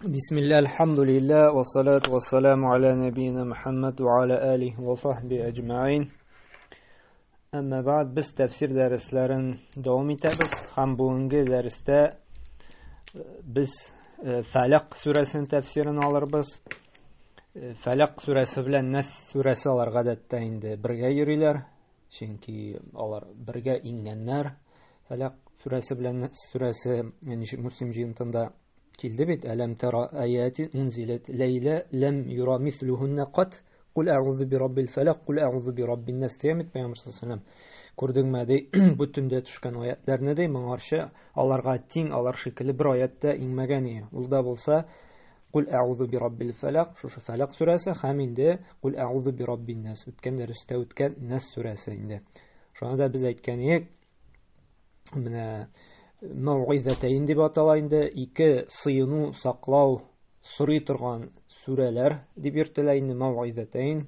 Бисмилла, альхамдулилля, вассалату вассаламу аля набийна Мухаммад ва аля алихи ва сахби әҗмәин. Әмма бәгъд без тәфсир дәресләрен дәвам итәбез һәм бүгенге дәрестә э, без э, Фәләк сүрәсенең тәфсирен алырбыз. Э, Фәләк сүрәсе белән Нәс сүрәсе алар гадәттә инде бергә йөриләр, чөнки алар бергә иңгәннәр. Фәләк сүрәсе белән Нәс сүрәсе, ничек Муслим җыентында Килде бит, әләм тара аяти унзиләт ләйлә ләм юра мислюһунна кат Кул әгъузу би раббил фәләк, кул әгъузу би раббин нас дигән бит Пәйгамбәр саллаллаху алейһи Күрдеңме ди, бу төндә төшкән аятларны ди, моңарчы аларга тиң, алар шикелле бер аят та иңмәгән иде. Ул да булса Кул әгъузу би раббил фәләк, шушы Фәләк сүрәсе һәм инде Кул әгъузу би раббин нас, үткән дәрестә үткән Нас сүрәсе инде. Шуны да без әйткән идек, менә мәүгыйзәтәйн дип атала инде, ике сыену, саклау сорый торган сүрәләр дип йөртелә инде мәүгыйзәтәйн.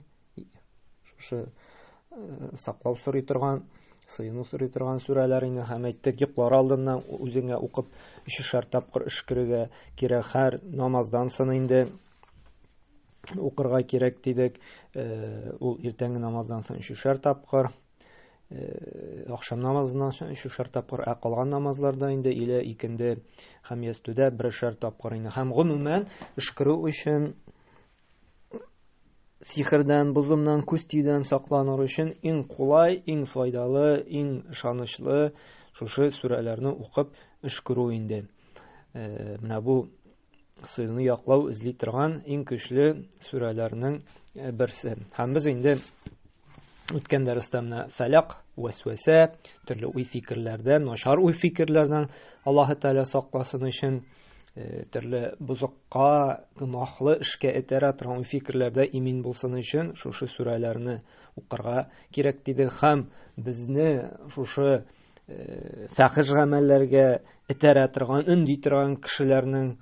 Шушы э, саклау сорый торган, сыену сорый торган сүрәләр инде һәм әйттек, йоклар алдыннан үзеңә укып өчешәр тапкыр өшкерергә кирәк, һәр намаздан соң инде укырга кирәк дидек. Э, ул иртәнге намаздан соң өчешәр тапкыр. Э, ахшам намазыннан соң өчешәр тапкыр, ә калган намазларда инде илә икенде һәм ястүдә берешәр тапкыр инде. Һәм гомумән өшкерү өчен сихердән, бозымнан, күз тиюдән сакланыр өчен иң кулай, иң файдалы, иң ышанычлы шушы сүрәләрне укып өшкерү инде. Э, менә бу сыйны яклау эзли торган иң көчле сүрәләрнең э, берсе. Һәм без инде үткән дәрестә менә фәләк, вәсвәсә, төрле уй-фикерләрдән, начар уй-фикерләрдән Аллаһы Тәгалә сакласын өчен э, төрле бозыкка, гөнаһлы эшкә этәрә торган уй-фикерләрдә имин булсын өчен шушы сүрәләрне укырга кирәк диде һәм безне шушы э, фәхиш гамәлләргә этәрә торган, өнди торган кешеләрнең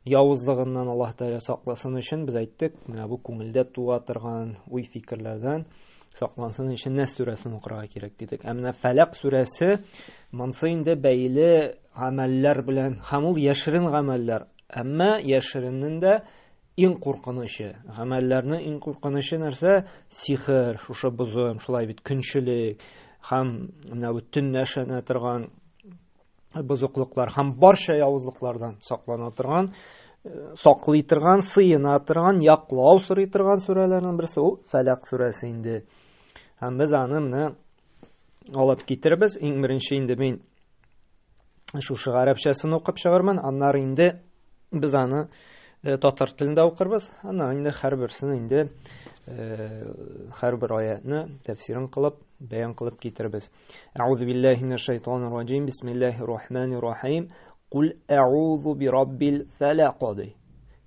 явызлыгыннан Аллаһ Тәгалә сакласын өчен без әйттек, менә бу күңелдә туа торган уй-фикерләрдән саклансын өчен Нәс сүрәсен укырга кирәк дидек. Ә менә Фәләк сүрәсе монсы инде бәйле гамәлләр белән һәм ул яшерен гамәлләр. Әмма яшереннең дә Иң куркынычы, гамәлләрнең иң куркынычы нәрсә? Сихер, шушы бозым, шулай бит, көнчелек һәм менә бу төнлә эшләнә торган бозыклыклар һәм барча явызлыклардан саклана торган, э, саклый торган, сыена торган, яклау сорый торган сүрәләрнең берсе ул Фәләк сүрәсе инде. Һәм без аны менә алып китербез. Иң беренче инде мин шушы гарәпчәсен укып чыгармын, аннары инде без аны э, татар телендә укырбыз. Аннары инде һәрберсен инде э, һәрбер аятны тәфсирен кылып, бәян кылып китербез. Әгъузу биллаһи минәш шайтанир раҗим. Бисмиллаһир рахманир рахим. Кул әгъузу би раббил фалак ди.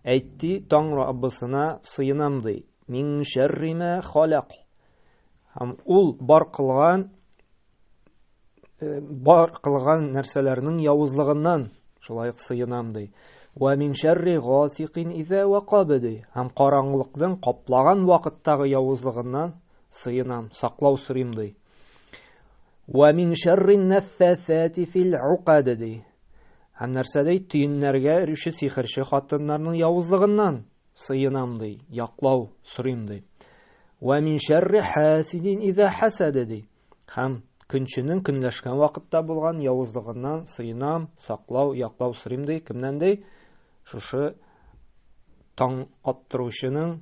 Әйтти, таң Раббысына сыенам ди. Мин шәрри ма халак. Һәм ул бар кылган Э, бар кылган нәрсәләрнең явызлыгыннан шулай ук сыенам ди. Ва мин шәрри гасикин иза вакаб ди. Һәм караңгылыкның каплаган вакыттагы явызлыгыннан сыенам, саклау сорыйм ди. Ва мин шәрри наффасати фил укад ди. Һәм нәрсә ди? Төеннәргә өрүче сихерче хатыннарның явызлыгыннан сыенам ди, яклау сорыйм ди. Ва мин шәрри хасидин иза хасада ди. Һәм көнченең көнләшкән вакытта булган явызлыгыннан сыенам, саклау, яклау сорыйм ди. Кемнән ди? Шушы таң аттыручының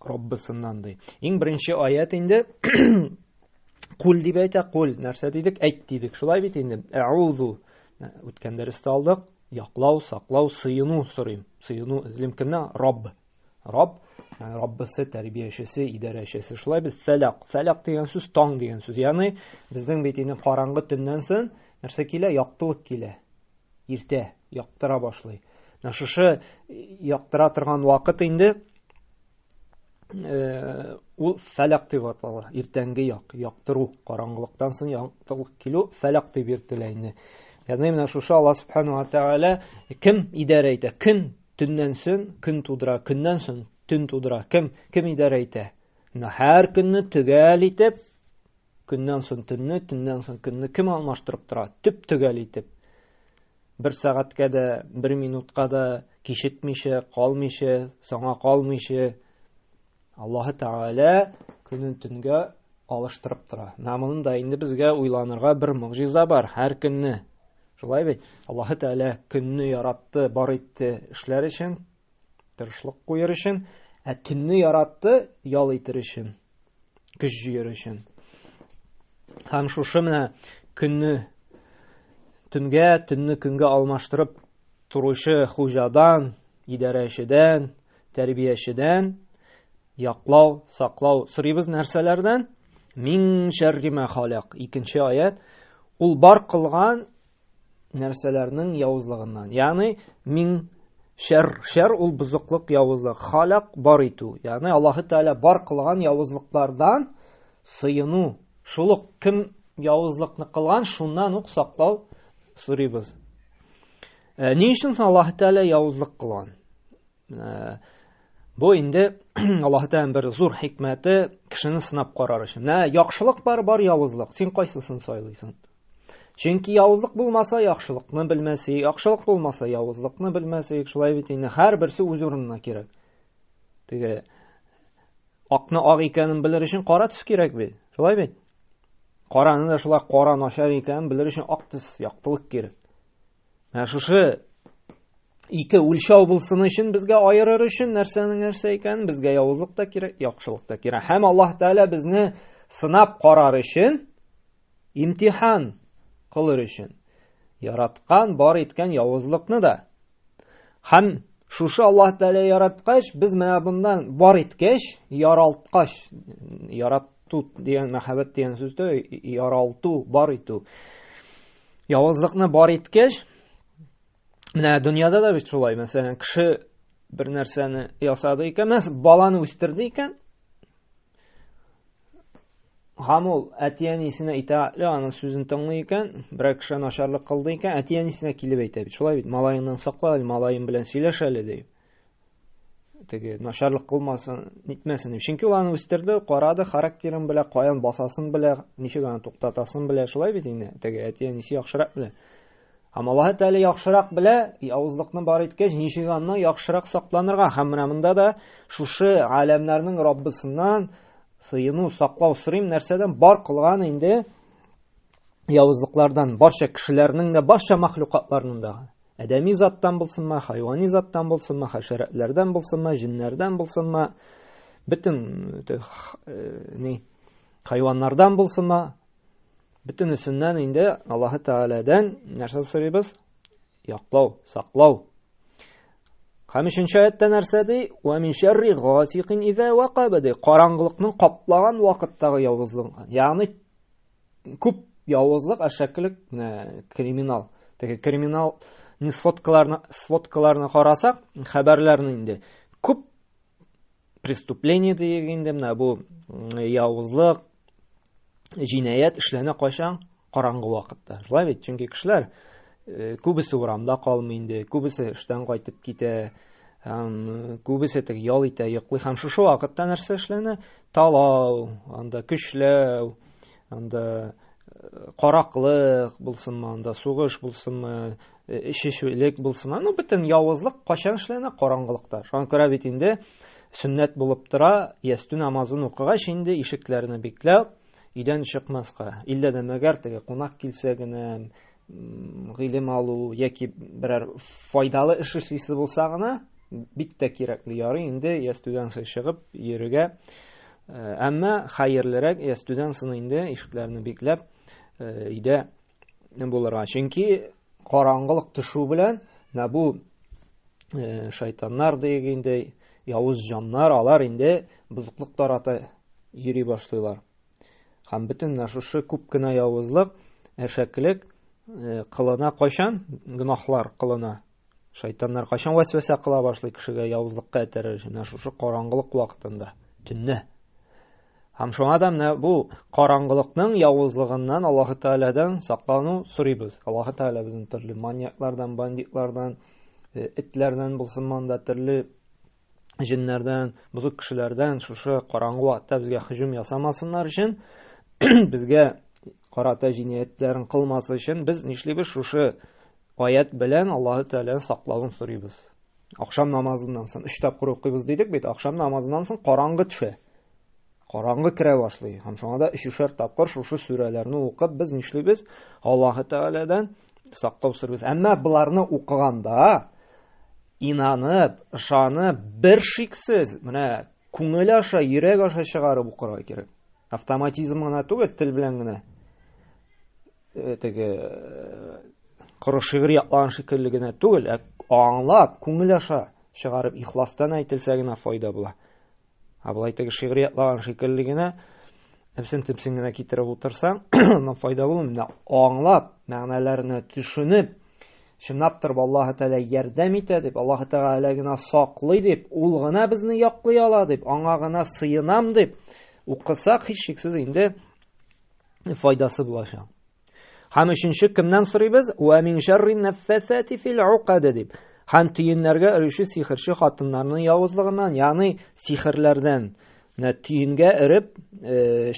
Раббысыннан ди. Иң беренче аят инде кул дип әйтә, кул. Нәрсә дидек? Әйт дидек. Шулай бит инде. Әузу. Үткән дәрестә алдык. Яклау, саклау, сыену сорыйм. Сыену эзлим кемнән? Рабб. Раб, Раббысы, тәрбиячесе, идарәчесе. Шулай без фәләк. Фәләк дигән сүз таң дигән сүз. Ягъни безнең бит инде караңгы төннән соң нәрсә килә? Яктылык килә. Иртә яктыра башлый. Менә шушы яктыра торган вакыт инде э, ул фәләк дип атала. Иртәнге як, яктыру, караңгылыктан соң яктылык килү фәләк дип йөртелә инде. Ягъни менә шушы Аллаһ субхану ва тааля кем идарә итә? Көн Төннән соң көн тудыра, көннән соң төн тудыра. Кем кем идарә итә? Менә һәр көнне төгәл итеп, көннән соң төнне, төннән соң көнне кем алмаштырып тора? Төп төгәл итеп. Бер сәгатькә дә, бер минутка да кичекмичә, калмыйча, соңа калмыйча Аллаһы Тәгалә көнен төнгә алыштырып тора. Менә моның да инде безгә уйланырга бер могҗиза бар һәр көнне. Шулай бит? Аллаһы Тәгалә көнне яратты, бар итте эшләр өчен, тырышлык куер өчен, ә төнне яратты ял итер өчен, көч җыер өчен. Һәм шушы менә көнне төнгә, төнне көнгә алмаштырып торучы хуҗадан, идарәчедән, тәрбиячедән яклау, саклау сорыйбыз нәрсәләрдән? Мин шәрри ма халак. Икенче аят. Ул бар кылган нәрсәләрнең явызлыгыннан. Ягъни мин шәр, шәр ул бозыклык, явызлык. Халак бар итү. Ягъни Аллаһы Тәгалә бар кылган явызлыклардан сыену. Шул ук кем явызлыкны кылган, шуннан ук саклау сорыйбыз. Э, ни өчен соң Аллаһ Тәгалә явызлык кылган? Э, бу инде Аллаһ Тәгаләнең бер зур хикмәте кешене сынап карар өчен. Менә яхшылык бар, бар явызлык. Син кайсысын сайлыйсың? Чөнки явызлык булмаса, яхшылыкны белмәс, яхшылык булмаса, явызлыкны белмәс. Шулай бит инде һәрберсе үз урынына кирәк. Теге акны ак икәнен белер өчен кара төс кирәк бит. Шулай бит? Караны да шулай кара начар икәнен белер өчен ак төс, яктылык кирәк. Менә шушы ике үлчәү булсын өчен безгә аерыр өчен нәрсәнең нәрсә икәнен безгә явызлык та кирәк, яхшылык та кирәк. Һәм Аллаһ Тәгалә безне сынап карар өчен, имтихан кылыр өчен яраткан, бар иткән явызлыкны да. Һәм шушы Аллаһ Тәгалә яраткач, без менә bundan бар иткәч, яралткач, ярату дигән мәхәббәт дигән сүздә яралту, бар итү. Явызлыкны бар иткәч, менә дөньяда да бит шулай, мәсәлән, кеше бер нәрсәне ясады икән, мәсәлән, баланы үстерде икән, һәм ул әти-әнисенә итагатьле, аның сүзен тыңлый икән, берәр кеше начарлык кылды икән, әти-әнисенә килеп әйтә бит. Шулай бит, малаеңнан сакла әле, малаем белән сөйләш әле дип. Теге начарлык кылмасын, нитмәсен дип. Чөнки ул аны үстерде, карады, характерын белә, каян басасын белә, ничек аны туктатасын белә. Шулай бит инде, теге әти-әнисе яхшырак белә. Һәм Аллаһы Тәгалә яхшырак белә, явызлыкны бар иткәч, ничек аннан яхшырак сакланырга. Һәм менә монда да шушы галәмнәрнең Раббысыннан сыену, саклау сорыйм, нәрсәдән бар кылган инде явызлыклардан, барча кешеләрнең дә, барча мәхлукатларның да. Адәми заттан булсынмы, хайвани заттан булсынмы, хәшәрәтләрдән булсынмы, җеннәрдән булсынмы, бөтен э, ни хайваннардан булсынмы, бөтенесеннән инде Аллаһы Тәгаләдән нәрсә сорыйбыз? Яклау, саклау. Һәм өченче аятта нәрсә ди? Ва мин шәрри гасикин иза вакаба ди. Караңгылыкның каплаган вакыттагы явызлык. Ягъни күп явызлык, әшәкелек, криминал. Теге криминал не сводкаларны, сводкаларны карасак, хәбәрләрне инде күп преступление диек инде, менә бу явызлык, җинаять эшләнә кайчан? Караңгы вакытта. Шулай бит, чөнки кешеләр э, күбесе урамда калмый инде, күбесе эштән кайтып китә, һәм э, күбесе теге ял итә, йоклый. Һәм шушы вакытта нәрсә эшләнә? Талау, анда көчләү, анда э, караклык булсынмы, анда сугыш булсынмы, эчүчелек булсынмы, ну бөтен явызлык кайчан эшләнә? Караңгылыкта. Шуңа күрә бит инде сөннәт булып тора, ястү намазын укыгач инде ишекләрне бикләп, өйдән чыкмаска. Иллә дә мәгәр теге кунак килсә генә, гыйлем алу яки берәр файдалы эш эшлисе булса гына, бик тә кирәкле ярый инде ястүдән соң чыгып йөрергә. Э, әмма хәерлерәк ястүдән соң инде ишекләрне бикләп э, өйдә булырга. Чөнки караңгылык төшү белән менә бу э, шайтаннар диек инде, явыз җаннар, алар инде бозыклык тарата йөри башлыйлар. Һәм бөтен менә шушы күп кенә явызлык, әшәкелек кылына кайчан? Гөнаһлар кылына. Шайтаннар кайчан вәсвәсә кыла башлый кешегә явызлыкка этәрер өчен? Менә шушы караңгылык вакытында, төнне. Һәм шуңа да менә бу караңгылыкның явызлыгыннан Аллаһы Тәгаләдән саклану сорыйбыз. Аллаһы Тәгалә безне төрле маньяклардан, бандитлардан, э, этләрдән булсын монда төрле җеннәрдән, бозык кешеләрдән шушы караңгы вакытта безгә һөҗүм ясамасыннар өчен, безгә карата җинаятьләрен кылмас өчен без нишлибез? Шушы аят белән Аллаһы Тәгаләнең саклавын сорыйбыз. Ахшам намазыннан соң өч тапкыр укыйбыз дидек бит. Ахшам намазыннан соң караңгы төшә. Караңгы керә башлый. Һәм шуңа да өчешәр тапкыр шушы сүрәләрне укып без нишлибез? Аллаһы Тәгаләдән саклау сорыйбыз. Әмма боларны укыганда инанып, ышанып, бер шиксез, менә күңел аша, йөрәк аша чыгарып укырга кирәк. Автоматизм гына түгел, тел белән генә. Теге коры шигырь ятлаган шикелле генә түгел, ә аңлап, күңел аша чыгарып, ихластан әйтелсә генә файда була. Ә болай теге шигырь ятлаган шикелле генә әпсен-төпсен генә китереп утырсаң, аннан файда булмый. Менә аңлап, мәгънәләренә төшенеп, чынлап торып Аллаһы Тәгалә ярдәм итә дип, Аллаһы Тәгалә генә саклый дип, ул гына безне яклый ала дип, аңа гына сыенам дип укысак, һичшиксез инде файдасы булачак. Һәм өченче кемнән сорыйбыз? Ва мин шарри наффасати фил уқад дип. Һәм төеннәргә өрүче сихерче хатыннарның явызлыгыннан, ягъни сихерләрдән. Менә төенгә өреп,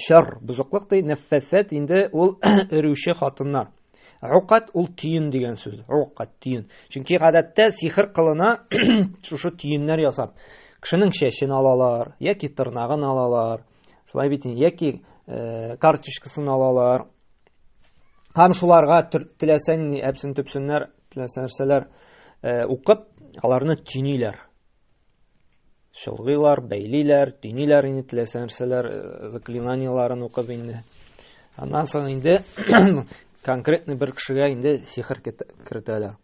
шар бозыклык ди, наффасат инде ул өрүче хатыннар. Уқад ул төен дигән сүз. Уқад төен. Чөнки гадәттә сихер кылына шушы төеннәр ясап. Кешенең чәчен алалар, яки тырнагын алалар. Шулай бит инде, яки карточкасын алалар. Һәм шуларга теләсәң ни әпсен төпсеннәр, теләсә нәрсәләр укып, аларны төйниләр. Чылгыйлар, бәйлиләр, төйниләр инде теләсә нәрсәләр, заклинаниеларын укып инде. Аннан соң инде конкретный бер кешегә инде сихер кертәләр.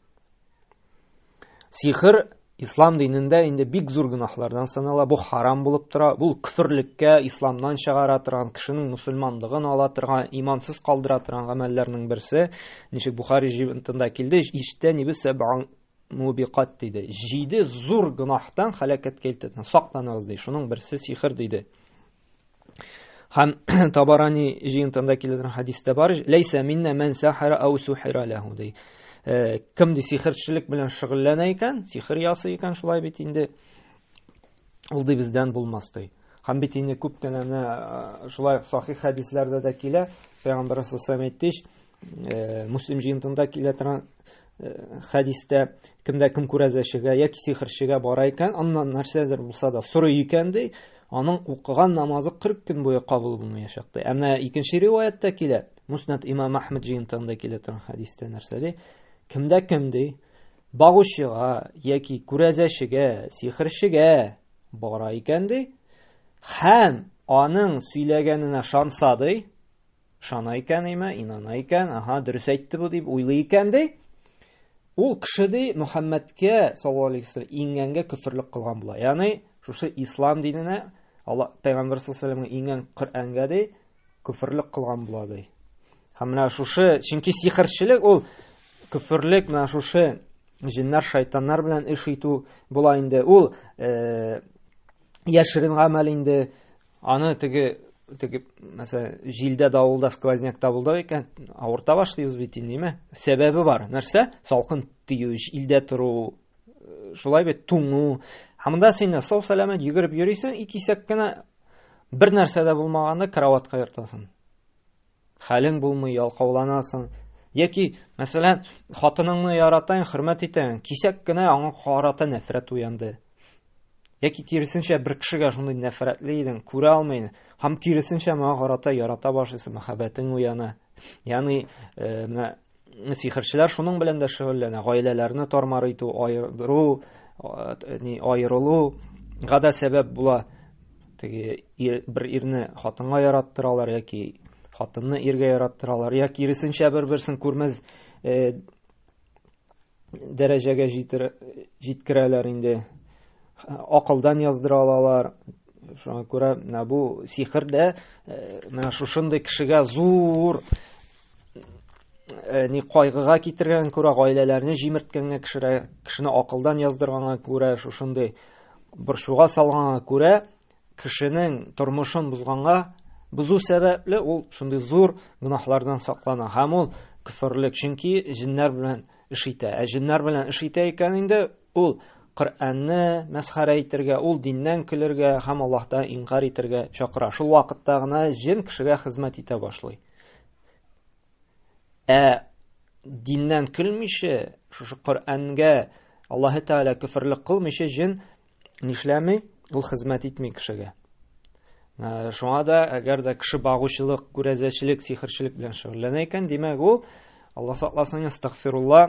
Сихер ислам динендә инде бик зур гөнаһлардан санала. Бу харам булып тора. Бу көферлеккә, исламнан чыгара торган, кешенең мусульманлыгын ала торган, имансыз калдыра торган гамәлләрнең берсе. Ничек Бухари җыентында килде, иҗтәнибе сәб'ан мубикат диде. Җиде зур гөнаһтан һәлакәткә илтәдән сакланыгыз ди. Шуның берсе сихер диде. Һәм Табарани җыентында килә торган хәдистә бар, ләйсә миннә мән сахара ау сухира ләһу ди. Кем ди сихерчелек белән шөгыльләнә икән, сихер ясый икән, шулай бит инде ул ди бездән булмас ди. Һәм бит инде күп кенә менә шулай сахих хәдисләрдә дә килә, Пәйгамбәр саллаллаһу алейһи ва саллям Муслим җыентында килә торган хәдистә кемдә кем күрәзәчегә яки сихерчегә бара икән, аннан нәрсәдер булса да сорый икән ди, аның укыган намазы 40 көн буе кабул булмаячак ди. Ә менә икенче риваятьтә килә, Муснад имам Әхмәд җыентыгында килә торган хәдистә нәрсә ди? Кемдә кем ди, багучыга яки күрәзәчегә, сихерчегә бара икән ди, һәм аның сөйләгәненә шанса ди, Ышана икән име, инана икән, аһа, дөрес әйтте бу дип уйлый икән ди. Ул кеше ди Мөхәммәдкә саллаллаһу алейһи вәсәлләм иңгәнгә көферлек кылган була. Ягъни шушы ислам диненә Алла пәйгамбәр саллаллаһу алейһи вәсәлләмгә иңгән Коръәнгә ди көферлек кылган була ди. Һәм менә шушы, чөнки сихерчелек ул көферлек, менә шушы җиннәр, шайтаннар белән эш итү була инде. Ул яшерен гамәл инде. Аны теге теге мәсәлән, җилдә, давылда, сквознякта булды икән, авырта башлыйбыз бит инде, ниме? Сәбәбе бар. Нәрсә? Салкын тию, җилдә тору, шулай бит, туңу. Һәм монда син сау сәламәт йөгереп йөрисең, ике кисәк кенә бер нәрсә дә булмаганда кроватька ятасың. Хәлең булмый, ялкауланасың. Яки, мәсәлән, хатыныңны яратаң, хөрмәт итәң, кисәк кенә аңа карата нәфрәт уянды. Яки киресенчә бер кешегә шундый нәфрәтле идең, күрә алмыйм. Һәм киресенчә моңа карата ярата башлыйсың, мәхәббәтең уяна. Ягъни, менә сихерчеләр шуның белән дә шөгыльләнә. Гаиләләрне тармар итү, аеру, ни аерылуга да сәбәп була. Теге бер ирне хатынга яраттыралар яки хатынны иргә яраттыралар, я киресенчә бер-берсен күрмәс дәрәҗәгә җиткерәләр инде. Акылдан яздыра алалар. Шуңа күрә менә бу сихер дә менә шушындый кешегә зур ни кайгыга китергән күрә, гаиләләрне җимерткәнгә кешегә, кешене акылдан яздырганга күрә, шушындый борчуга салганга күрә, кешенең тормышын бозганга, бозу сәбәпле ул шундый зур гөнаһлардан саклана. Һәм ул көферлек, чөнки җеннәр белән эш итә. Ә җеннәр белән эш итә икән инде, ул Коръәнне мәсхәрә итергә, ул диннән көлергә һәм Аллаһтан инкар итергә чакыра. Шул вакытта гына җен кешегә хезмәт итә башлый. Ә диннән көлмичә, шушы Коръәнгә Аллаһы Тәгалә көферлек кылмыйча җен нишләми? Ул хезмәт итми кешегә. Шуңа да әгәр дә кеше багучылык, күрәзәчелек, сихерчелек белән шөгыльләнә икән, димәк ул Алла сакласын, астагфирулла,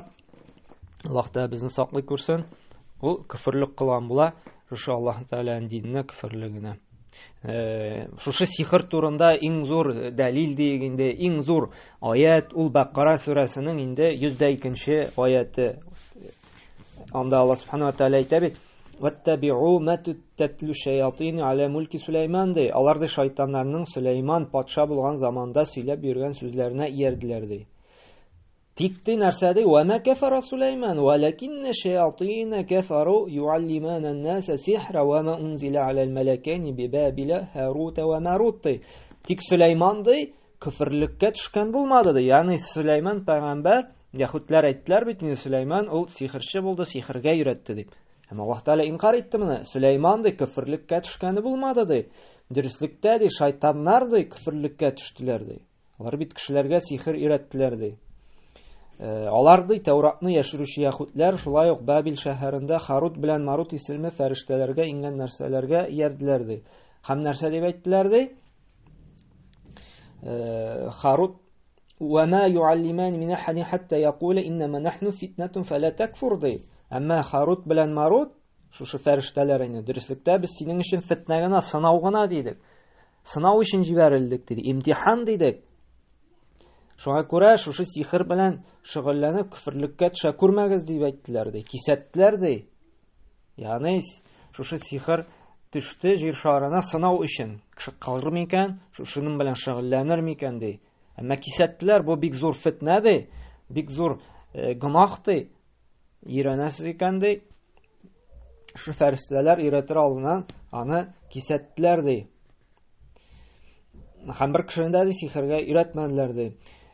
Аллаһ Тәгалә безне саклый күрсен, ул көферлек кылган була, шушы Аллаһ Тәгаләнең диненә көферлегенә. Шушы сихер турында иң зур дәлил диек инде, иң зур аят ул Бәкара сүрәсенең инде 102 аяты. Анда Аллаһ Субхану ва Тааля әйтә бит: "Ваттабиу ма татлу шаятин аля мульки Сулейман" ди. Алар ди шайтаннарның Сулейман патша булган заманда сөйләп йөргән сүзләренә иярделәр ди. Тик ди нәрсә ди? Ва ма кафара Сулейман, валакинна шаятин кафару юаллимана ан-наса сихра ва ма унзила аля ал-малакайни би Бабила Харут ва Марут ди. Тик Сулейман ди көферлеккә төшкән булмады ди. Ягъни Сулейман пәйгамбәр Яһүдләр әйттеләр бит инде Сөләйман ул сихерче булды, сихергә өйрәтте дип. Һәм Аллаһ Тәгалә инкар итте моны. Сөләйман ди көферлеккә төшкәне булмады ди. Дөреслектә ди шайтаннар ди көферлеккә төштеләр ди. Алар бит кешеләргә сихер өйрәттеләр ди. Э, алар ди Тәуратны яшерүче яһүдләр шулай ук Бабил шәһәрендә Харут белән Марут исемле фәрештәләргә иңгән нәрсәләргә иярделәр ди. Һәм нәрсә дип әйттеләр ди? Э, Харут وما يعلمان من أحد حتى يقول إنما نحن فتنة فلا تكفر ди. Әмма Харут белән Марут шушы фәрештәләр инде дөреслектә без синең өчен фитнә генә, сынау гына дидек. Сынау өчен җибәрелдек диде, имтихан дидек. Шуңа күрә шушы сихер белән шөгыльләнеп көферлеккә төшә күрмәгез дип әйттеләр ди, кисәттеләр ди. Ягъни шушы сихер төште җир шарына сынау өчен. Кеше калыр микән, шушының белән шөгыльләнер микән ди. Әмма кисәттеләр, бу бик зур фитнә ди, бик зур э, гөнаһ ди. Өйрәнәсез икән ди. Шушы фәрештәләр өйрәтер алдыннан аны кисәттеләр ди. Һәм бер кешене дә ди сихергә өйрәтмәделәр ди.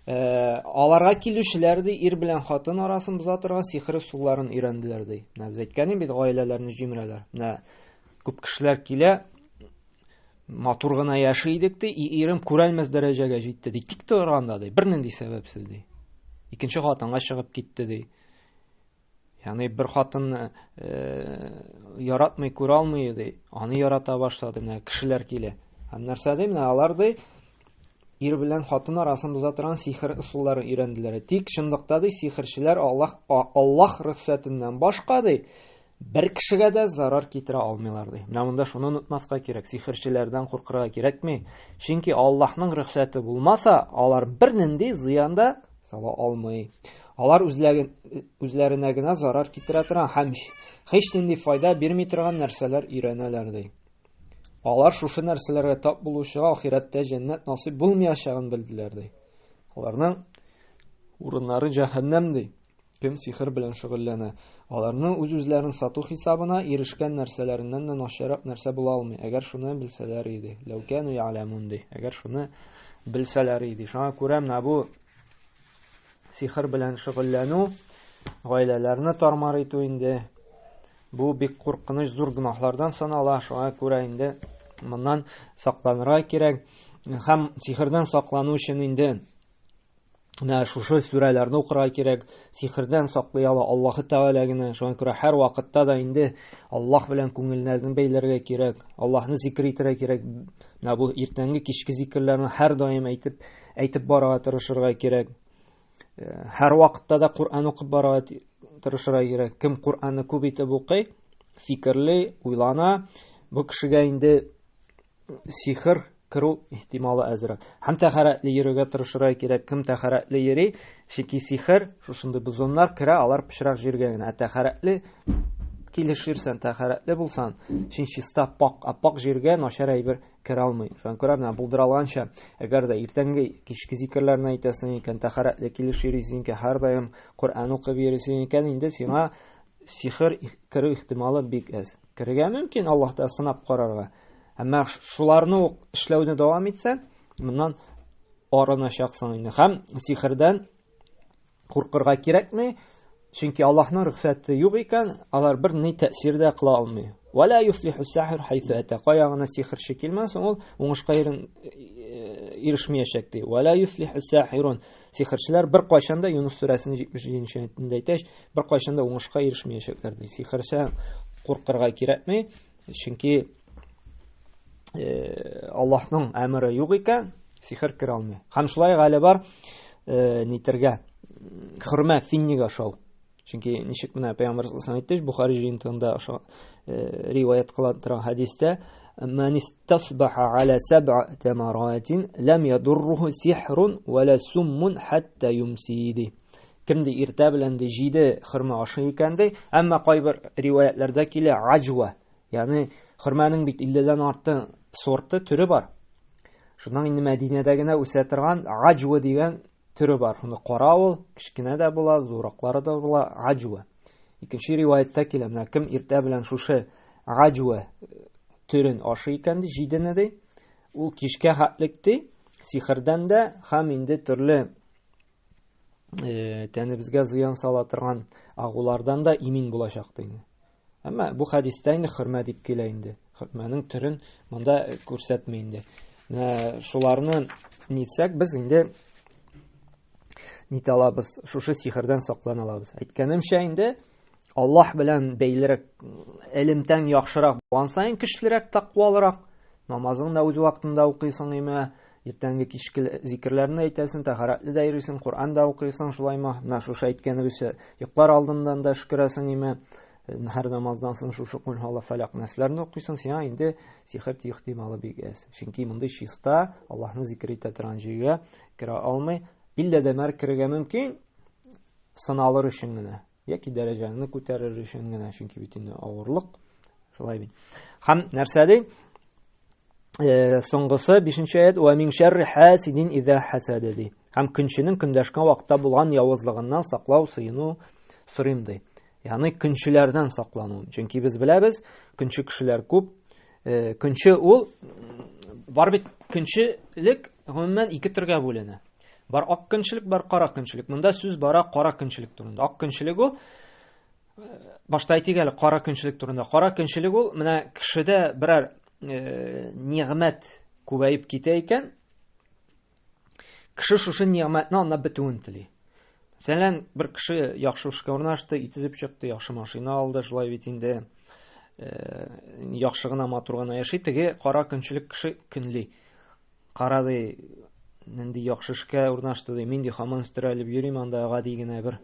Э, аларга килүчеләр ди ир белән хатын арасын боза торган сихер ысулларын өйрәнделәр ди. Менә без әйткән идек бит гаиләләрне җимерәләр. Менә күп кешеләр килә, матур гына яши идек ди, и ирем күрәлмәс дәрәҗәгә җитте ди. Тик торганда ди, бернинди сәбәпсез ди. Икенче хатынга чыгып китте ди. Ягъни бер хатынны э, яратмый, күрә алмый ди, аны ярата башлады. Менә кешеләр килә. Һәм нәрсә ди? Менә алар ди ир белән хатын арасын боза торган сихер ысулларын өйрәнделәр. Тик чынлыкта ди сихерчеләр Аллаһ Аллаһ рөхсәтеннән башка ди бер кешегә дә зарар китерә алмыйлар ди. Менә монда шуны онытмаска кирәк. Сихерчеләрдән куркырга кирәкми. Чөнки Аллаһның рөхсәте булмаса, алар бернинди зыян да сала алмый. Алар үзләренә генә зарар китерә торган һәм һич нинди файда бирми торган нәрсәләр өйрәнәләр ди. Алар шушы нәрсәләргә тап булучыга ахирәттә җәннәт насыйп булмаячагын белделәр ди. Аларның урыннары җәһәннәм ди. Кем сихер белән шөгыльләнә, аларның үз-үзләрен сату хисабына ирешкән нәрсәләреннән дә начаррак нәрсә була алмый, әгәр шуны белсәләр иде. Ләү кәну я'ләмун ди. Әгәр шуны белсәләр иде. Шуңа күрә менә бу сихер белән шөгыльләнү, гаиләләрне тармар итү инде бу бик куркыныч зур гөнаһлардан санала. Шуңа күрә инде моннан сакланырга кирәк. Һәм сихердән саклану өчен инде Менә шушы сүрәләрне укырга кирәк. Сихердән саклый ала Аллаһы Тәгалә генә. Шуңа күрә һәр вакытта да инде Аллаһ белән күңелләрне бәйләргә кирәк. Аллаһны зикр итәргә кирәк. Менә бу иртәнге кичке зикерләрне һәр даим әйтеп, әйтеп барырга тырышырга кирәк. Э, һәр вакытта да Коръән укып барырга тырышырга кирәк. Кем Коръәнне күп итеп укый, фикерли, уйлана, бу кешегә инде сихер керү ихтималы әзрәк. Һәм тәһарәтле йөрергә тырышырга кирәк. Кем тәһарәтле йөри, чөнки сихер, шушындый бозымнар керә, алар пычрак җиргә генә. Ә тәһарәтле килеш йөрсәң, тәһарәтле булсаң, син чиста, пак, ә пак җиргә начар әйбер керә алмый. Шуңа күрә менә булдыра алганча, әгәр дә иртәнге, кичке зикерләрне әйтәсең икән, тәһарәтле килеш йөрисең икән, һәрдаим Коръән укып йөрисең икән, инде сиңа сихер керү ихтималы бик әз. Керергә мөмкин, Аллаһ та сынап карарга. Әмма шуларны ук эшләүне дәвам итсәң, моннан арыначаксың инде. Һәм сихердән куркырга кирәкми, чөнки Аллаһның рөхсәте юк икән, алар бер ни тәэсир дә кыла алмый. Вала юфлиху сахир хайфу ата. Кая гына сихерче килмәсен, ул уңышка ирешмәячәк ди. Ва ла юфлиху сахирун. Сихерчеләр бер кайчан да Юнус сүрәсенең 77 аятендә әйтәч, бер кайчан да уңышка ирешмәячәкләр ди. Сихерче куркырга кирәкми, чөнки э, Аллаһның әмере юк икән, сихер керә алмый. Һәм шулай әле бар э, нитергә хөрмә финник ашау. Чөнки ничек менә Пәйгамбәр саллаллаһу алейһи әйтте, Бухари җыентыгында ошо э, риваять кыла торган хәдистә, "Ман истасбаха аля саб'a тамаратин лам ядурруху сихрун ва ла суммун хатта юмси" ди. Кем ди иртә белән ди җиде хөрмә ашый икән ди, әмма кайбер риваятләрдә килә аҗва, ягъни хөрмәнең бит 50-дән артык сорты, төре бар. Шуннан инде Мәдинәдә генә үсә торган аҗва дигән төре бар. Шунда кара ул, кечкенә дә була, зурраклары да була, аҗва. Икенче риваятьтә килә, менә кем иртә белән шушы аҗва төрен ашый икән ди, җидене ди, ул кичкә хәтлек ди, сихердән дә һәм инде төрле э, тәнебезгә зыян сала торган агулардан да имин булачак ди. Әмма бу хәдистә инде хөрмә дип килә инде. Хөрмәнең төрен монда күрсәтми инде. Менә шуларны нитсәк, без инде нитә алабыз, шушы сихердән саклана алабыз. Әйткәнемчә инде, Аллаһ белән бәйлерәк, элемтәң яхшырак булган саен көчлерәк, тәкъвалырак, намазың да үз вакытында укыйсың име, иртәнге кичке зикерләрне әйтәсең, тәһарәтле дә йөрисең, Коръән дә укыйсың, шулаймы? Менә шушы әйткәнебезчә, йоклар алдыннан да өшкерәсең име, һәр намаздан соң шушы Кул һуалла фәләк нәрсәләрне укыйсың, сиңа инде сихер тию ихтималы бик әз. Чөнки мондый чиста Аллаһны зикер итә торган җиргә керә алмый. Иллә дә мәр керергә мөмкин, сыналыр өчен генә яки дәрәҗәңне күтәрер өчен генә, чөнки бит инде авырлык. Шулай бит. Һәм нәрсә ди? Э, соңгысы 5 аят ва мин шәрри хасидин иза хасада ди. Һәм көнченең көндәшкән вакытта булган явызлыгыннан саклау, сыену сорыйм ди. Ягъни көнчеләрдән саклану. Чөнки без беләбез, көнче кешеләр күп. Э, көнче ул бар бит көнчелек гомумән ике төргә бүленә. Бар ак көнчелек, бар кара көнчелек. Монда сүз бара кара көнчелек турында. Ак көнчелек ул Башта әйтик әле кара көнчелек турында. Кара көнчелек ул менә кешедә берәр э, нигъмәт күбәеп китә икән, кеше шушы нигъмәтне анда бетүен тели. Мәсәлән, бер кеше яхшы эшкә урнашты, өй төзеп чыкты, яхшы машина алды, шулай бит инде э, яхшы гына, матур гына яши. Теге кара көнчелек кеше көнли. Кара ди, нинди яхшы эшкә урнашты ди, мин ди һаман өстерәлеп йөрим анда гади генә бер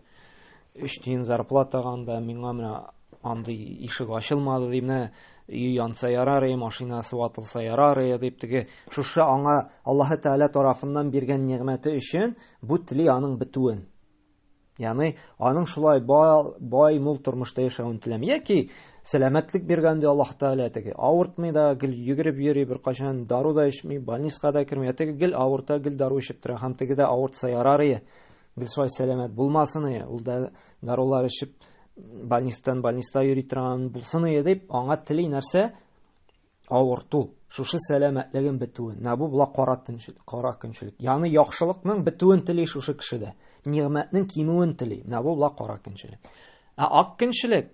өч тиен зарплатага анда миңа менә андый ишек ачылмады ди, менә өе янса ярар и, машинасы ватылса ярар и дип теге шушы аңа Аллаһы Тәгалә тарафыннан биргән нигъмәте өчен бу тели аның бетүен. Ягъни аның шулай бай, бай мул тормышта яшәвен теләми. Яки сәламәтлек биргән ди Аллаһ Тәгалә теге авыртмый да, гел йөгереп йөри, беркайчан дару да эчми, больницага да керми. Теге гел авырта, гел дару эчеп тора һәм теге дә авыртса ярар ие. Гел шулай сәламәт булмасын ие. Ул да дарулар эчеп больницадан больниста йөри торган булсын ие дип, аңа тели нәрсә? Авырту, шушы сәламәтлеген бетүен. Менә бу була кара төнчелек, кара көнчелек. Ягъни яхшылыкның бетүен тели шушы кешедә. Нигъмәтнең кимүен тели. Менә бу була кара көнчелек. Ә ак көнчелек,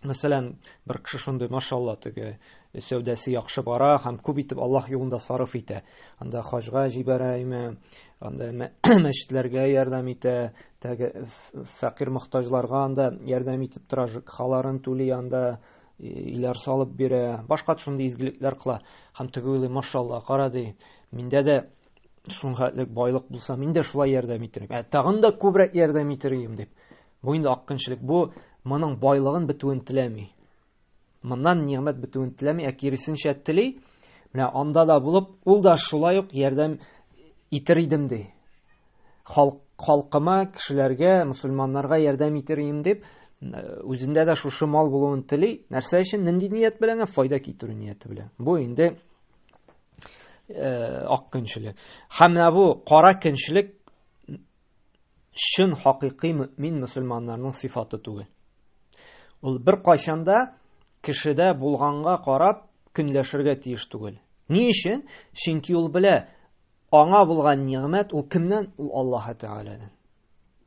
мәсәлән, бер кеше шундый, машалла, теге сәүдәсе яхшы бара һәм күп итеп Аллаһ юлында сарыф итә. Анда хаҗга җибәрә име, анда мәчетләргә ярдәм итә, теге фәкыйрь мохтаҗларга анда ярдәм итеп тора, ЖКХларын түли анда, өйләр салып бирә, башка шундый изгелекләр кыла. Һәм теге уйлый, машалла, кара ди, миндә дә шуңа байлык булса, мин дә шулай ярдәм итер идем. Ә тагын да күбрәк ярдәм итер идем дип. Бу инде ак көнчелек. Бу моның байлыгын бетүен теләми. Моннан нигъмәт бетүен теләми, ә киресенчә тели. Менә анда да булып, ул да шулай ук ярдәм итер идем ди. Халык халкыма, кешеләргә, мусульманнарга ярдәм итер идем дип, үзендә дә шушы мал булуын тели. Нәрсә өчен? Нинди ният белән? Файда китерү нияте белән. Бу инде ак көнчелек. Һәм менә бу кара көнчелек чын хакыйкый мөмин мөселманнарның сыйфаты түгел. Ул бер кайчан да кешедә булганга карап көнләшергә тиеш түгел. Ни өчен? Чөнки ул белә, Аңа булган нигъмәт ул кемнән? Ул Аллаһы Тәгаләдән.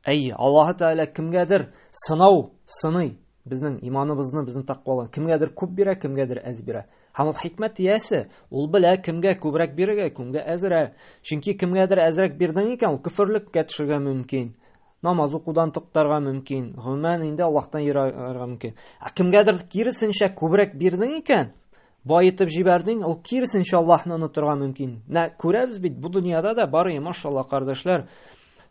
Әйе, Аллаһы Тәгалә кемгәдер сынау сыный безнең иманыбызны, безнең тәкъвалыгын. Кемгәдер күп бирә, кемгәдер әз бирә. Һәм ул хикмәт иясе, ул белә кемгә күбрәк бирергә, кемгә әзрәк. Чөнки кемгәдер әзрәк бирдең икән, ул көферлеккә төшергә мөмкин. Намаз укудан туктарга мөмкин. Гомумән инде Аллаһтан ерарга мөмкин. Ә кемгәдер киресенчә күбрәк бирдең икән, баетып җибәрдең, ул киресенчә Аллаһны онытырга мөмкин. Нә күрәбез бит, бу дөньяда да бар, машалла, кардәшләр,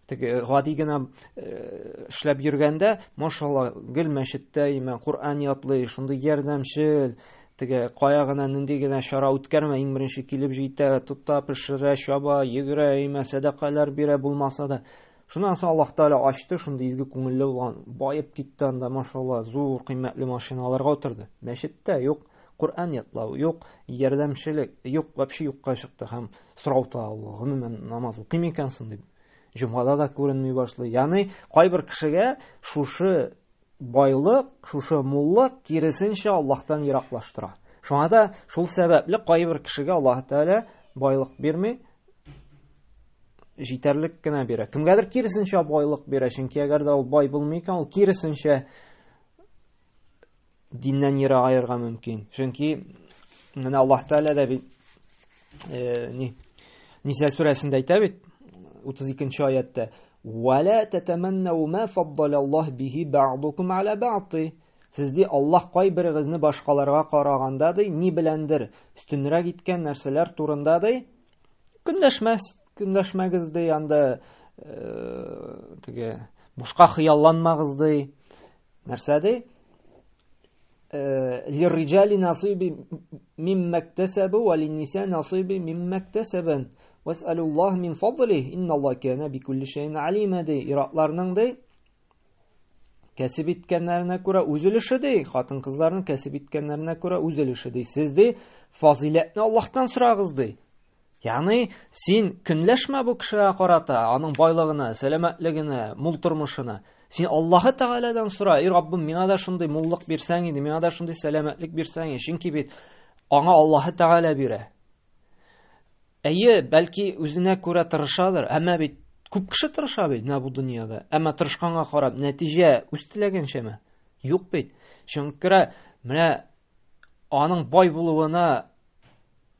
теге гади генә э, эшләп йөргәндә, машалла, гел мәчеттә имә, Коръән ятлый, шундый ярдәмчел, теге кая гына нинди генә чара үткәрмә, иң беренче килеп җитә, тота, пешерә, чаба, йөгерә, имә, сәдакалар бирә булмаса да. Шуннан соң Аллаһ Тәгалә ачты, шундый изге күңелле булган, баеп китте анда, машалла, зур кыйммәтле машиналарга утырды. Мәчеттә юк, Коръән ятлау юк, ярдәмчелек юк, вообще юкка чыкты һәм сорау та ул, гомумән намаз укый микәнсең дип. Җомгада да күренми башлый. Ягъни кайбер кешегә шушы байлык, шушы муллык киресенчә Аллаһтан ераклаштыра. Шуңа да шул сәбәпле кайбер кешегә Аллаһ Тәгалә байлык бирми, җитәрлек кенә бирә. Кемгәдер киресенчә байлык бирә, чөнки әгәр дә ул бай булмый икән, ул киресенчә диннән ерагаерга мөмкин. Чөнки менә Аллаһ Тәгалә дә бит э, ни Ниса сүрәсендә әйтә бит 32 нче аятта: "Ва ла татаманнау ма фаддалаллаһ бихи бa'дукум аля бa'д". Сез ди Аллаһ кайберегезне башкаларга караганда ди ни беләндер өстенрәк иткән нәрсәләр турында ди көнләшмәс, көнләшмәгез ди анда э, теге бушка хыялланмагыз ди. Нәрсә ди? Э, лирриҗали насыйби мимма иктасабу ва линниса насыйби мимма иктасабан. Васалуллаһ мин фадлих, инналлаһ кана бикулли шәйин алима ди. Иратларның ди кәсеп иткәннәренә күрә үз өлеше ди, хатын-кызларның кәсеп иткәннәренә күрә үз өлеше ди. Сез ди фазыйләтне Аллаһтан сорагыз ди. Ягъни син көнләшмә бу кешегә карата, аның байлыгына, сәламәтлегенә, мул тормышына. Син Аллаһы Тәгаләдән сора, "Эй Раббым, миңа да шундый муллык бирсәң иде, миңа да шундый сәламәтлек бирсәң иде." Чөнки бит аңа Аллаһы Тәгалә бирә. Әйе, бәлки үзенә күрә тырышадыр, әмма бит күп кеше тырыша бит менә бу дөньяда. Әмма тырышканга карап нәтиҗә үз теләгәнчәме? Юк бит. Чөнки менә аның бай булуына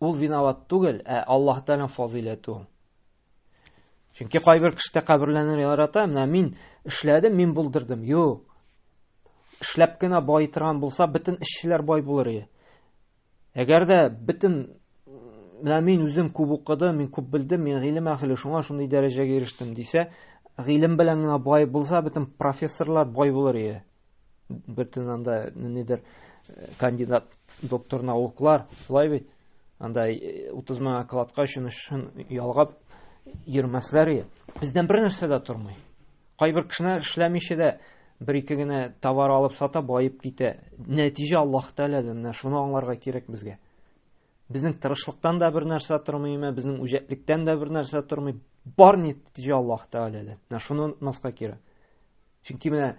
ул виноват түгел, ә Аллаһ Тәгаләнең фазыйләте ул. Чөнки кайбер кеше тәкәбберләнергә ярата, менә мин эшләдем, мин булдырдым. Юк. Эшләп кенә бай торган булса, бөтен эшчеләр бай булыр иде. Әгәр дә бөтен менә мин үзем күп укыдым, мин күп белдем, мин гыйлем әһеле, шуңа шундый дәрәҗәгә ирештем дисә, гыйлем белән генә бай булса, бөтен профессорлар бай булыр иде. Бөтен анда ниндидер э, кандидат доктор науклар, шулай бит. Анда 30 э, мең окладка өчен өчен ялгап йөрмәсләр иде. Бездән бер нәрсә дә тормый. Кайбер кешеләр эшләмичә дә бер-ике генә товар алып сата, баеп китә. Нәтиҗә Аллаһ Тәгаләдән. Менә шуны аңларга кирәк безгә. Безнең тырышлыктан да бер нәрсә тормый, безнең үҗәтлектән дә бер нәрсә тормый. Бар нәтиҗә Аллаһ Тәгаләдән. Менә шуны онытмаска кирәк. Чөнки менә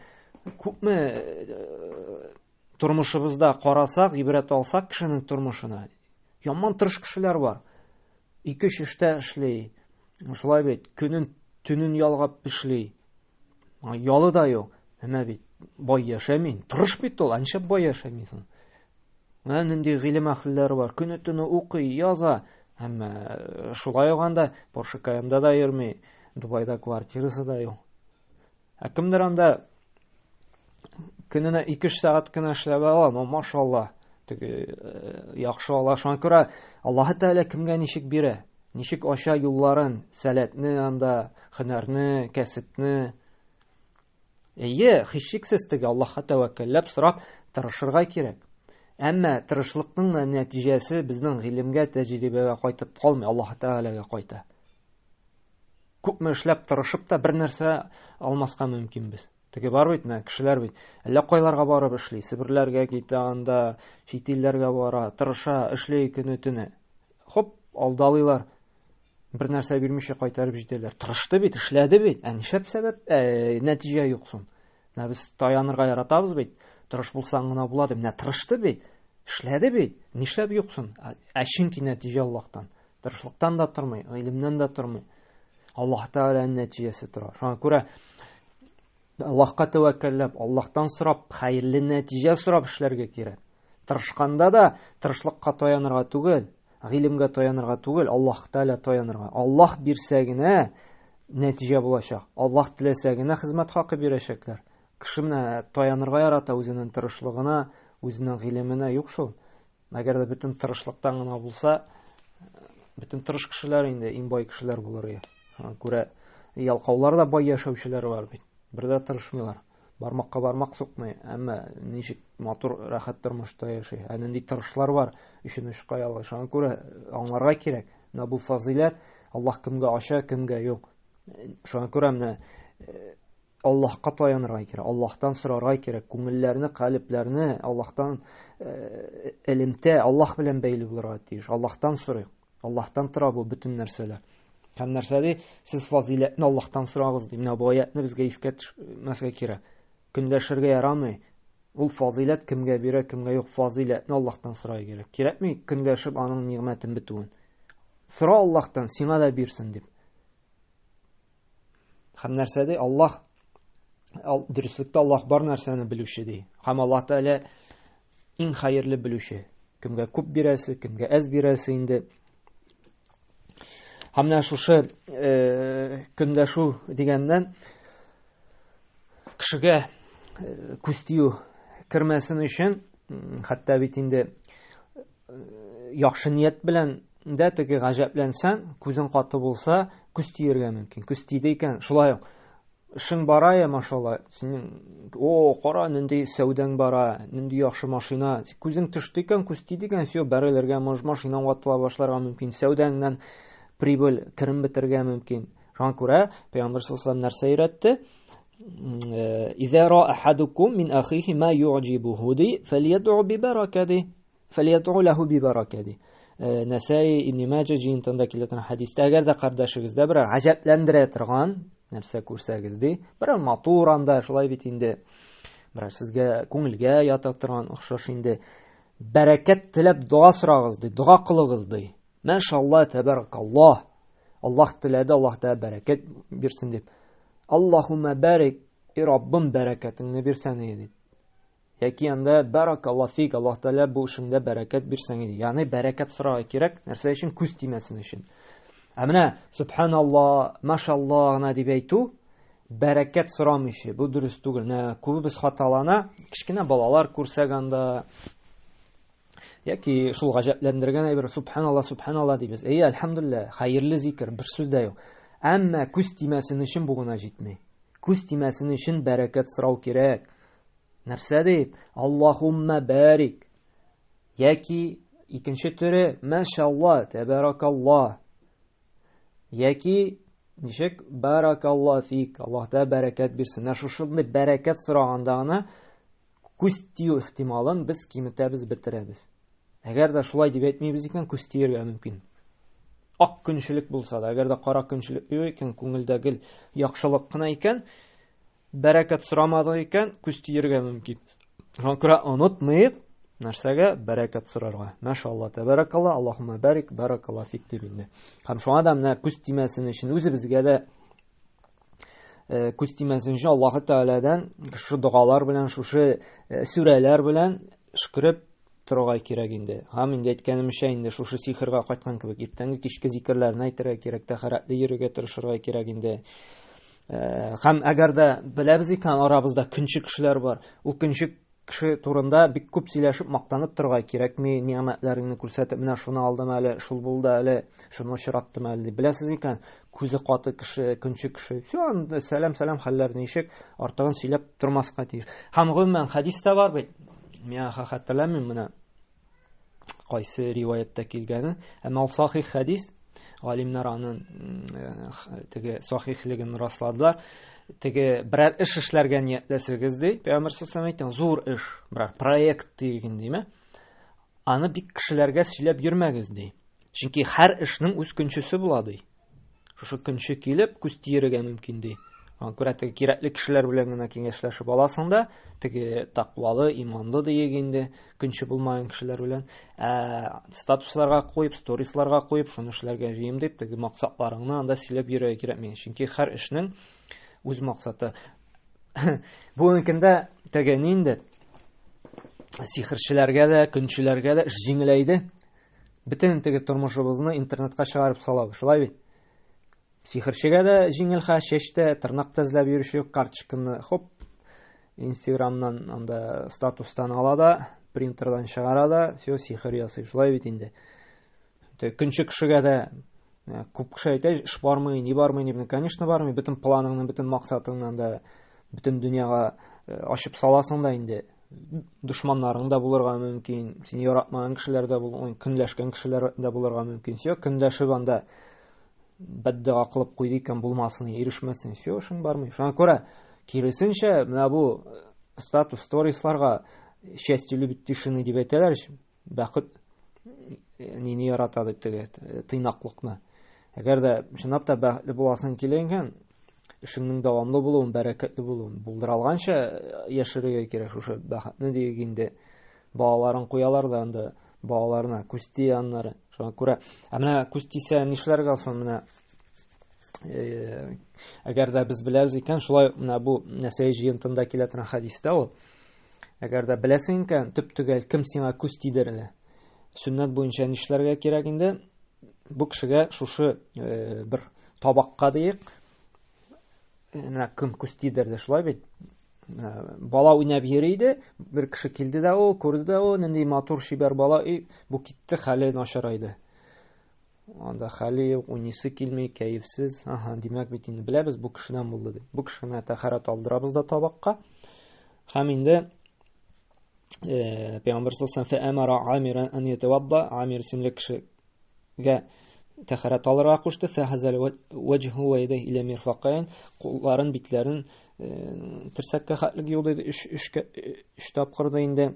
күпме э, тормышыбызда карасак, гыйбрәт алсак кешенең тормышына, яман тырыш кешеләр бар. Ике-өч эштә эшли. Шулай бит, көнен, төнен ялгап эшли. Ялы да юк. Әмма бит бай яшәми. Тырыш бит ул, ә нишләп бай яшәми соң? Менә нинди гыйлем әһелләре бар. Көне төне укый, яза. Әмма э, шулай ук анда Porsche Cayenne-да да йөрми, Дубайда квартирасы да юк. Ә кемдер анда көненә 2-3 сәгать кенә эшләп ала, но машалла, теге э, яхшы ала. Шуңа күрә Аллаһы Тәгалә кемгә ничек бирә, ничек ача юлларын, сәләтне анда, һөнәрне, кәсепне. Әйе, һичшиксез теге Аллаһка тәвәккәлләп сорап тырышырга кирәк. Әмма тырышлыкның да нәтиҗәсе безнең гыйлемгә, тәҗрибәгә кайтып калмый, Аллаһ Тәгаләгә кайта. Күпме эшләп, тырышып та бер нәрсә алмаска мөмкинбез. Теге бар бит, менә кешеләр бит әллә кайларга барып эшли, Себерләргә китә анда, чит илләргә бара, тырыша, эшли көне-төне. Хоп, алдалыйлар. Бер нәрсә бирмичә кайтарып җитәләр. Тырышты бит, эшләде бит. Ә нишләп сәбәп, ә, нәтиҗә юк соң? Менә без таянырга яратабыз бит. Тырыш булсаң гына була дип. Менә тырышты бит, эшләде бит. Нишләп юк соң? Ә чөнки нәтиҗә Аллаһтан. Тырышлыктан да тормый, гыйлемнән дә тормый. Аллаһ Тәгаләнең нәтиҗәсе тора. Шуңа күрә Аллаһка тәвәккәлләп, Аллаһтан сорап, хәерле нәтиҗә сорап эшләргә кирәк. Тырышканда да тырышлыкка таянырга түгел, гыйлемгә таянырга түгел, Аллаһ Тәгалә таянырга. Аллаһ бирсә генә нәтиҗә булачак. Аллаһ теләсә генә хезмәт хакы бирәчәкләр. Кеше менә таянырга ярата үзенең тырышлыгына, үзенең гыйлеменә, юк шул. Әгәр дә бөтен тырышлыктан гына булса, бөтен тырыш кешеләр инде иң бай кешеләр булыр иде. Шуңа күрә ялкаулар да бай яшәүчеләр бар бит. Бер дә тырышмыйлар. Бармакка бармак сукмый, әмма ничек матур, рәхәт тормышта яши. Ә нинди тырышлар бар, өчен очка ялгыш. Шуңа күрә аңларга кирәк. Менә бу фазыйләт Аллаһ кемгә ача, кемгә юк. Шуңа күрә менә Аллаһка таянырга кирәк, Аллаһтан сорарга кирәк, күңелләрне, калебләрне Аллаһтан элемтә, Аллаһ белән бәйле булырга тиеш. Аллаһтан сорыйк. Аллаһтан тора бу бөтен нәрсәләр. Һәм нәрсә ди? Сез фазыйләтне Аллаһтан сорагыз ди. Менә бу аятны безгә искә төшмәскә кирәк. Көнләшергә ярамый. Ул фазыйләт кемгә бирә, кемгә юк. Фазыйләтне Аллаһтан сорарга кирәк. Кирәкми көнләшеп аның нигъмәтен бетүен. Сора Аллаһтан, сиңа да бирсен дип. Һәм нәрсә ди? Аллаһ дөреслектә Аллаһ бар нәрсәне белүче ди. Һәм Аллаһ Тәгалә иң хәерле белүче. Кемгә күп бирәсе, кемгә әз бирәсе инде. Һәм менә шушы көндәшү дигәннән кешегә күз тию кермәсен өчен, хәтта бит инде яхшы ният белән дә теге гаҗәпләнсәң, күзең каты булса, күз тиергә мөмкин. Күз тиде икән, шулай ук эшең бара я, машалла, синең, о, кара, нинди сәүдәң бара, нинди яхшы машина. Күзең төште икән, күз тиде икән, все, бәрелергә, может, машинаң ватыла башларга мөмкин, сәүдәңнән прибыль, керем бетерергә мөмкин. Шуңа күрә Пәйгамбер саллаллаху алейһи нәрсә өйрәтте? Иза ра ахадукум мин ахихи ма юъҗибуху ди, фәльядъу бибарака ди. Фәльядъу ләһу бибарака ди. Нәсәи, Ибн Маҗа җыентында килә торган хәдистә, әгәр дә кардәшегездә берәр гаҗәпләндерә торган нәрсә күрсәгез ди, берәр матур анда, шулай бит инде, берәр сезгә күңелгә ята торган охшаш инде, бәрәкәт теләп дога сорагыз ди, дога кылыгыз ди. Мәшалла, тәбәракаллаһ. Аллаһ теләде, Аллаһ Тәгалә бәрәкәт бирсен дип. Аллаһумма барик, и Раббым бәрәкәтеңне бирсән иде дип. Яки анда баракаллаһ фик, Аллаһ Тәгалә бу эшеңдә бәрәкәт бирсәң иде. Ягъни бәрәкәт сорарга кирәк, нәрсә өчен? Күз тимәсен өчен. Ә менә субханалла, машалла гына дип әйтү, бәрәкәт сорамыйча, бу дөрес түгел. Менә күбебез хаталана, кечкенә балалар күрсәк анда, яки шул гаҗәпләндергән әйбер, субханалла, субханалла дибез. Әйе, әлхәмдүлилләһ, хәерле зикер, бер сүз дә юк. Әмма күз тимәсен өчен бу гына җитми. Күз тимәсен өчен бәрәкәт сорау кирәк. Нәрсә дип? Аллаһумма барик. Яки икенче төре, мәшалла, тәбәракалла. Яки ничек? Баракалла фик, Аллаһ та бәрәкәт бирсен. Менә шушындый бәрәкәт сораганда гына күз тию ихтималын без киметәбез, бетерәбез. Әгәр дә шулай дип әйтмибез икән, күз тиергә мөмкин. Ак көнчелек булса да, әгәр дә кара көнчелек юк икән, күңелдә гел яхшылык кына икән, бәрәкәт сорамадык икән, күз тиергә мөмкин. Шуңа күрә онытмыйк нәрсәгә бәрәкәт сорарга. Машалла, тәбәрәкалла, Аллаһумма барик, баракалла фик дип инде. Һәм шуңа да менә күз тимәсен өчен үзебезгә дә күз тимәсен өчен Аллаһы Тәгаләдән шушы догалар белән, шушы сүрәләр белән шөкереп торырга кирәк инде. Һәм инде әйткәнемчә инде шушы сихерга кайткан кебек иртәнге кичке зикерләрне әйтергә кирәк, тәһарәтле йөрергә тырышырга кирәк инде. Һәм әгәр дә беләбез икән, арабызда көнче кешеләр бар. Ул көнче кеше турында бик күп сөйләшеп, мактанып торырга кирәкми, нигъмәтләреңне күрсәтеп, менә шуны алдым әле, шул булды әле, шуны очраттым әле дип. Беләсез икән, күзе каты кеше, көнче кеше. Все, анда сәлам, сәлам, хәлләр ничек, артыгын сөйләп тормаска тиеш. Һәм гомумән хәдис тә бар бит. Мин хәтерләмим менә кайсы риваятьтә килгәнен. Әмма ул сахих хәдис, галимнәр аның теге сахихлеген расладылар. Теге берәр эш эшләргә ниятләсәгез ди, Пәйгамбәр саллаллаху әйткән, зур эш, берәр проект диген диме? Аны бик кешеләргә сөйләп йөрмәгез ди. Чөнки һәр эшнең үз көнчесе була ди. Шушы көнче килеп, күз тиерергә мөмкин ди. Аңа күрә теге кирәкле кешеләр белән генә киңәшләшеп аласың да, теге тәкъвалы, иманлы диек инде, көнче булмаган кешеләр белән. Ә статусларга куеп, сторисларга куеп, шуны эшләргә җыем дип, теге максатларыңны анда сөйләп йөрергә кирәкми. Чөнки һәр эшнең үз максаты. Бүгенге көндә теге ни инде? Сихерчеләргә дә, көнчеләргә дә эш җиңеләйде. Бөтен теге тормышыбызны интернетка чыгарып салабыз, шулай бит? Сихерчегә дә җиңел хә, чәч тә, тырнак та эзләп йөрүче юк, карточканы хоп, Инстаграмнан анда статустан ала да, принтердан чыгара да, все, сихер ясый. Шулай бит инде. Көнче кешегә дә э, күп кеше әйтә, эш бармый, ни бармый, ни, конечно, бармый. Бөтен планыңны, бөтен максатыңны да бөтен дөньяга э, ачып саласың да инде. Дошманнарың да булырга мөмкин, сине яратмаган кешеләр дә булырга, көнләшкән кешеләр дә булырга мөмкин. Все, көнләшеп анда бәддога кылып куйды икән, булмасын, ирешмәсен, все, эшең бармый. Шуңа күрә киресенчә, менә бу э, статус сторисларга счастье любит тишины дип әйтәләр, бәхет э, нине ярата дип теге э, тыйнаклыкны. Әгәр дә чынлап та бәхетле буласың килә икән, эшеңнең дәвамлы булуын, бәрәкәтле булуын булдыра алганча яшерергә кирәк шушы бәхетне диек инде. Балаларын куялар да анда балаларына күз тия аннары. Шуңа күрә, ә менә күз тисә нишләргә соң менә э, әгәр дә без беләбез икән, шулай менә бу Нәсәй җыентында килә торган хәдистә ул. Әгәр дә беләсең икән, төп-төгәл кем сиңа күз тидерде? Сөннәт буенча нишләргә кирәк инде? Бу кешегә шушы э, бер табакка диек, менә кем күз тидерде, шулай бит? Бала уйнап йөри иде, бер кеше килде дә ул, күрде дә ул, нинди матур чибәр бала, и бу китте, хәле начарайды. Анда хәле юк, уйныйсы килми, кәефсез. Ага, димәк бит инде беләбез, бу кешедән булды дип. Бу кешене тәһарәт алдырабыз да табакка. Һәм инде э, Пәйгамбер саллаллаху алейһи ва әмара Амиран ан ятавадда, Амир исемле кешегә тәһарәт алырга кушты. Фәхазал ваҗһу ва ядайһи иля мирфакайн, кулларын, битләрен э, терсәккә хәтлек юды, өч өчкә өч тапкыр да инде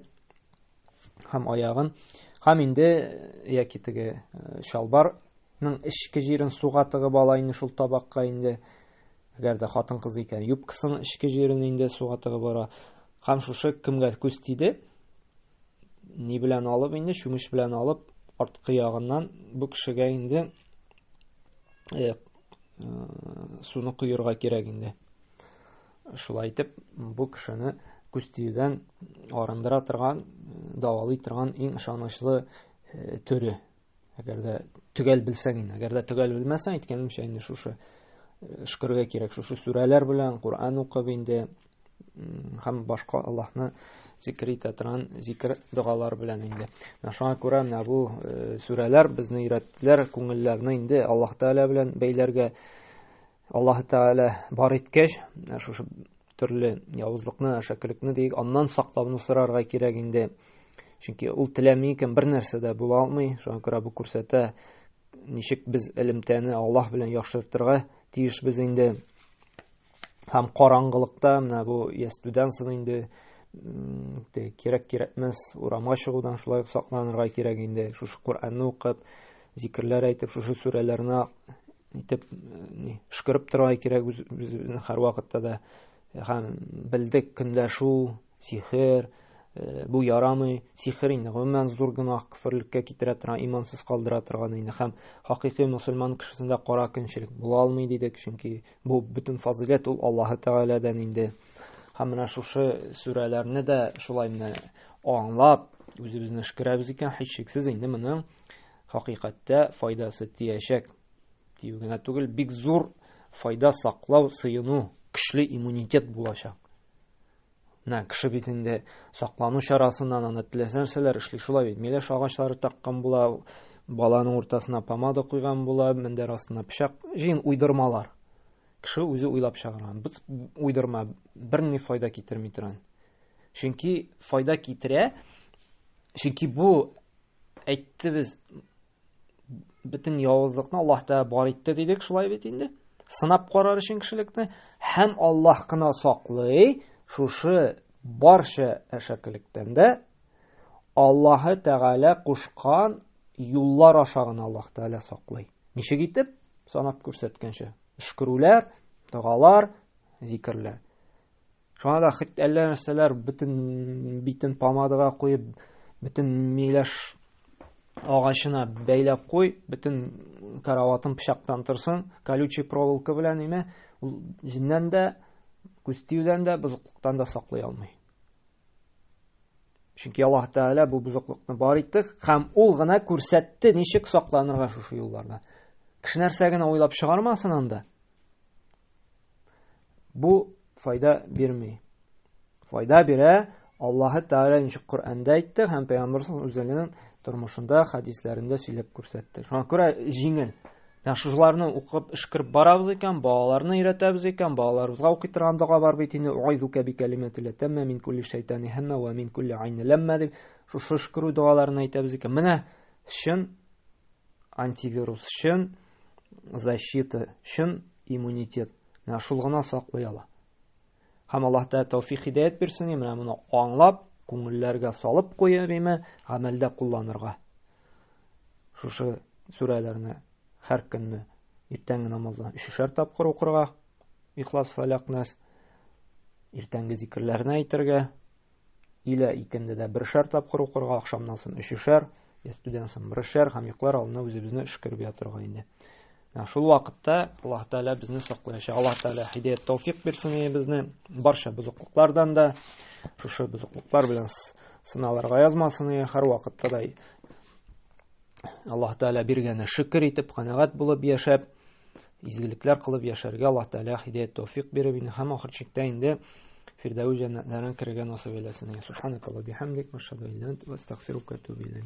һәм аягын һәм инде яки теге э, чалбарның эчке җирен суга тыгып ала инде шул табакка инде әгәр дә хатын кыз икән юбкасының эчке җирен инде суга тыгып ара һәм шушы кемгә күз тиде ни белән алып инде чүмеч белән алып арткы ягыннан бу кешегә инде э, э, суны коерга кирәк инде Шулай итеп, бу кешене күз тиюдән арындыра торган, дәвалый торган иң ышанычлы э, төре. Әгәр дә төгәл белсәң инде, әгәр дә төгәл белмәсәң, әйткәнемчә инде шушы э, өшкерергә кирәк, шушы сүрәләр белән Коръән укып инде һәм башка Аллаһны зикр итә торган зикр догалар белән инде. Менә шуңа күрә менә бу э, сүрәләр безне өйрәттеләр күңелләрне инде Аллаһ Тәгалә белән бәйләргә. Аллаһ Тәгалә бар иткәч, шушы төрле явызлыкны, әшәкелекне диек, аннан саклауны сорарга кирәк инде. Чөнки ул теләми икән, бер нәрсә дә була алмый. Шуңа күрә бу күрсәтә, ничек без элемтәне Аллаһ белән яхшыртырга тиешбез инде. Һәм караңгылыкта менә бу ястүдән соң инде кирәк кирәкмәс урамга чыгудан шулай ук сакланырга кирәк инде. Шушы Коръәнне укып, зикерләр әйтеп, шушы сүрәләрне итеп ни өшкереп торырга кирәк үзебезне һәрвакытта да һәм белдек көнләшү сихер э, бу ярамый сихер инде гомумән зур гөнаһ көферлеккә китерә торган имансыз калдыра торган инде һәм хакыйкый мөселман кешесендә кара көнчелек була алмый дидек чөнки бу бөтен фазыйләт ул Аллаһы Тәгаләдән инде һәм менә шушы сүрәләрне дә шулай менә аңлап үзебезне өшкерәбез икән һичшиксез инде моның хакыйкатьтә файдасы тиячәк дию генә түгел, бик зур файда саклау, сыену, көчле иммунитет булачак. Менә кеше бит инде саклану чарасыннан аны теләсә нәрсәләр эшли шулай бит. Миләш агачлары таккан була, баланың уртасына помада куйган була, мендәр астына пычак, җыен уйдырмалар. Кеше үзе уйлап чыгарган. Без уйдырма берни файда китерми торган. Чөнки файда китерә, чөнки бу әйтте без бөтен явызлыкны Аллаһ Тәгалә бар итте дидек, шулай бит инде. Сынап карар өчен кешелекне һәм Аллаһ кына саклый шушы барча әшәкелектән дә Аллаһы Тәгалә кушкан юллар аша гына Аллаһ Тәгалә саклый. Ничек итеп? Санап күрсәткәнчә. Өшкерүләр, догалар, зикерләр. Шуңа да хит әллә нәрсәләр бөтен битен помадага куеп, бөтен миләш агачына бәйләп куй, бөтен караватын пычактан торсын, колючий проволока белән име, ул җеннән дә, күз тиюдән дә, бозыклыктан да саклый алмый. Чөнки Аллаһ Тәгалә бу бозыклыкны бар итте һәм ул гына күрсәтте, ничек сакланырга шушы юлларда. Кеше нәрсә генә уйлап чыгармасын анда. Бу файда бирми. Файда бирә Аллаһы Тәгалә ничек Коръәндә әйтте һәм Пәйгамбәр үзенең тормышында, хәдисләрендә сөйләп күрсәтте. Шуңа күрә җиңел. Менә шушыларны укып өшкереп барабыз икән, балаларны өйрәтәбез икән, балаларыбызга укый торган дога бар бит инде, уайзука би кәлимәти ләтәммә мин кулли шайтани һәммә вә мин кулли айни ләммә дип, шушы өшкерү догаларын әйтәбез икән. Менә чын антивирус, чын защита, чын иммунитет. Менә шул гына саклый ала. Һәм Аллаһ Тәгалә тәүфик һидәят бирсен, менә моны аңлап, күңелләргә салып куеп, име, гамәлдә кулланырга. Шушы сүрәләрне һәр көнне иртәнге намаздан өчешәр тапкыр укырга, Ихлас, Фәләк, Нәс, иртәнге зикерләрне әйтергә, илә икенде дә бершәр тапкыр укырга, ахшамнан соң өчешәр, ястүдән соң бершәр һәм йоклар алдында үзебезне өшкереп ятырга инде. Менә шул вакытта Аллаһ Тәгалә безне саклаячак. Аллаһ Тәгалә һидәят тәүфик бирсен безне барча бозыклыклардан да, шушы бозыклыклар белән сыналарга язмасын, һәр вакытта да Аллаһ Тәгалә биргәне шөкер итеп, канәгать булып яшәп, изгелекләр кылып яшәргә Аллаһ Тәгалә һидәят тәүфик биреп инде һәм ахыр чиктә инде Фирдәүс җәннәтләренә керергә насыйп әйләсен. Субханакаллаһу бихамдик, ва ашһаду ан ла илаһа илля анта, ва астагфирука ва атубу илейк.